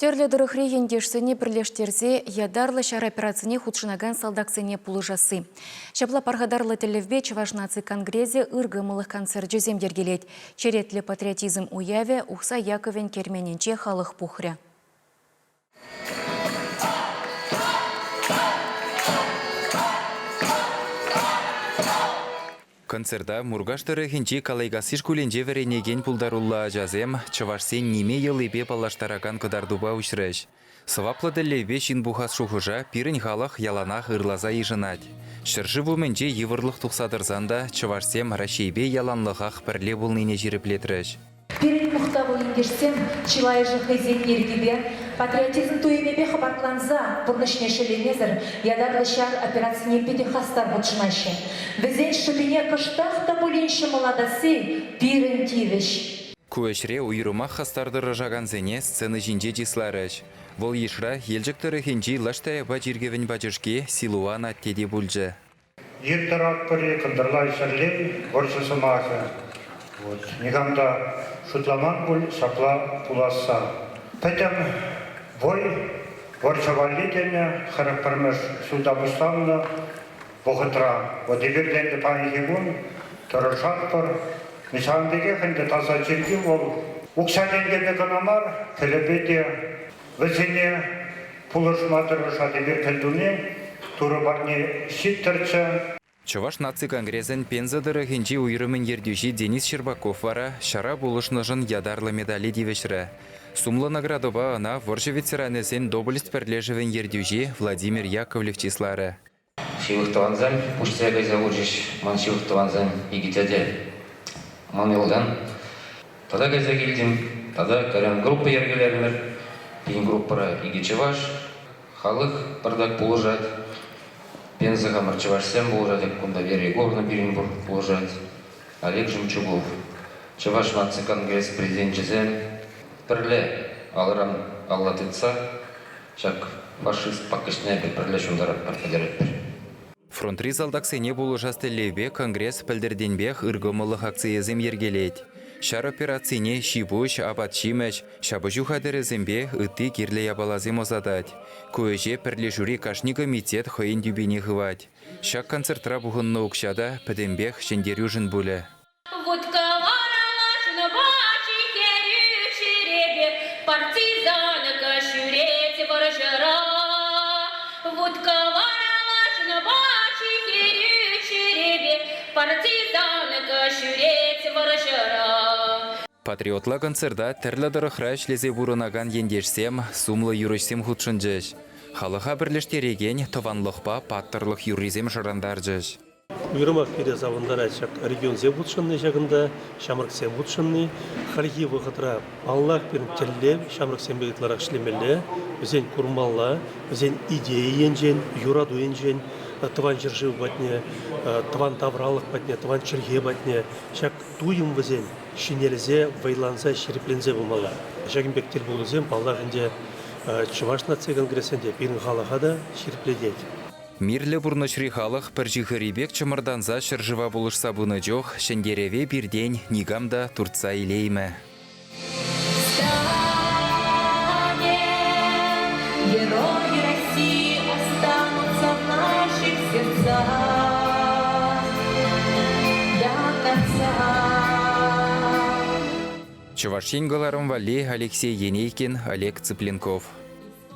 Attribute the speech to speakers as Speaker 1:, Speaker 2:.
Speaker 1: Тӗрлӗ тӑрӑхри ентешсене пӗрлештерсе ятарлӑ ҫар операцине хутшӑнакан салтаксене пулӑшасси. Ҫапла пархатарлӑ тӗллевпе Чӑваш наци конгресӗ ыркӑмӑллӑх концерчӗсем йӗркелет. Черетлӗ патриотизм уявӗ Ухсай Яковӗн керменӗнче халӑх пухрӗ.
Speaker 2: Концерта Муркаш тӑрӑхӗнчи Калайкасси шкулӗнче вӗренекен пултаруллӑ ачасем чӑвашсен ниме йӑлипе паллаштаракан кӑтартупа уҫрӗҫ. Сӑваплӑ тӗллевпе ҫын пухас шухӑша пирӗн халӑх яланах ырласа йышӑнать. Ҫӗршыв умӗнче йывӑрлӑх тухса тӑрсан та чӑвашсем Раҫҫейпе яланлӑхах пӗрле пулнине ҫирӗплетрӗҫ.
Speaker 3: Пирӗн мухтавлӑ ентешсем чылайӑшӗ хӑйсен ирӗкӗпе, патриотизм туйӑмӗпе хӑпартланса пурнӑҫне шеллемесӗр ятарлӑ ҫар операцине питӗ хастар хутшӑнаҫҫӗ. Вӗсен шӑпине кӑштах та пулин ҫӑмӑллатасси пирӗн тивӗҫ.
Speaker 2: Ку ӗҫре уйрӑмах хастар тӑрӑшакансене сцена ҫинче чысларӗҫ. Вӑл йышра Елчӗк тӑрӑхӗнчи Лаш Таяпа чиркӗвӗн пачӑшки Силуан атте те пулчӗ.
Speaker 4: Ир тӑратпӑр-и, кӑнтӑрла ҫӗрле вӑрҫӑ сӑмахӗ. Вот. Никам та шутламан пуль ҫапла пуласса. Пӗтӗм вӑй вӑрҫӑ валли тенӗ 41-мӗш ҫулта пуҫланнӑ вӑхӑтра. Вот эпир те ӗнтӗ паянхи кун тӑрӑшатпӑр. Ҫавӑн пекех ӗнтӗ таса чиркӳ вӑл укҫа-тенкӗпе кӑна мар, кӗлӗпе те Вӗсене пулӑшма тӑрӑшать эпир кӗлтуни Турӑ патне ҫиттӗрччӗ.
Speaker 2: Чӑваш наци конгресӗн Пенза тӑрӑхӗнчи уйрӑмӗн ертӳҫи Денис Щербаков вара ҫара пулӑшнӑшӑн ятарлӑ медале тивӗҫрӗ. Сумлӑ наградӑпа ӑна вӑрҫӑ ветеранӗсен Доблесть пӗрлешӗвӗн ертӳҫи Владимир Яковлев чысларӗ.
Speaker 5: Ҫывӑх тӑвансем пуҫса кайса хучӗҫ. Ман ҫывӑх тӑвансем икӗ тете. Ман ялтан тата кайса килтӗм. Тата кайран группа йӗркелерӗмӗр. Пирӗн группӑра икӗ чӑваш. Халӑх пӑртак пулӑшать. Пенза хамӑр чӑвашсем пулӑшать. Кунта Вера Егоровна пирӗн пур пулӑшать. Олег Жемчугов. Чӑваш наци конгресс президенчӗсем пӗрле алран алла тытса Ҫак фашист паккӑҫне эпир пӗрле ҫунтаратпӑр, пӗтеретпӗр.
Speaker 2: Фронтри салтаксене пулӑшас тӗллевпе Конгресс пӗлтӗртенпех ыркӑмӑллӑх акцийӗсем йӗркелет. Ҫар операцине ҫи-пуҫ, апат-ҫимӗҫ, ҫапӑҫу хатӗрӗсемпе ытти кирлӗ япаласем ӑсатать. Ку ӗҫе пӗрлешӳри кашни комитет хӑйӗн тӳпине хывать. Ҫак концертра пухӑннӑ укҫа та пӗтӗмпех ҫӗнтерӳшӗн пулӗ.
Speaker 6: Вутка-варалашнӑпа хӗрӳ чӗрепе партизанка ҫӳрет вӑрҫӑра. Вутка-варалашнӑпа хӗрӳ чӗрепе партизанка ҫӳрет вӑрҫӑра.
Speaker 2: Патриотла концерта тӗрлӗ тӑрӑхра ӗҫлесе пурӑнакан ентешсем, сумлӑ юрӑҫсем хутшӑнчӗҫ. Халӑха пӗрлештерекен тӑванлӑхпа паттӑрлӑх юррисем шӑрантарчӗҫ.
Speaker 7: Уйрӑмах пире савӑнтарать ҫак регионсем хутшӑнни ҫакӑнта, ҫамрӑксем хутшӑнни. Хальхи вӑхӑтра, паллах, пирӗн тӗллев ҫамрӑксемпе ытларах ӗҫлемелле, вӗсен курмалла, вӗсен идея енчен, юрату енчен тӑван ҫӗршыв патне, тӑван тавралӑх патне, тӑван чӗлхе патне ҫак туйӑм вӗсен ҫӗнелсе, вӑйланса, ҫирӗпленсе пымалла. Ҫакӑн пек тӗлпулусем, паллах ӗнтӗ, Чӑваш наци конгресӗнче пирӗн халӑха та ҫирӗплетет.
Speaker 2: Мирлӗ пурнӑҫри халӑх пӗр ҫыхӑри пек чӑмӑртанса ҫӗршыва пулӑшса пынӑ чух ҫӗнтерӗве пиртен никам та туртса илеймӗ.
Speaker 6: Герои России останутся в наших сердцах до конца.
Speaker 2: Чӑваш Ен кӑларӑм валли Алексей Енейкин, Олег Цыпленков.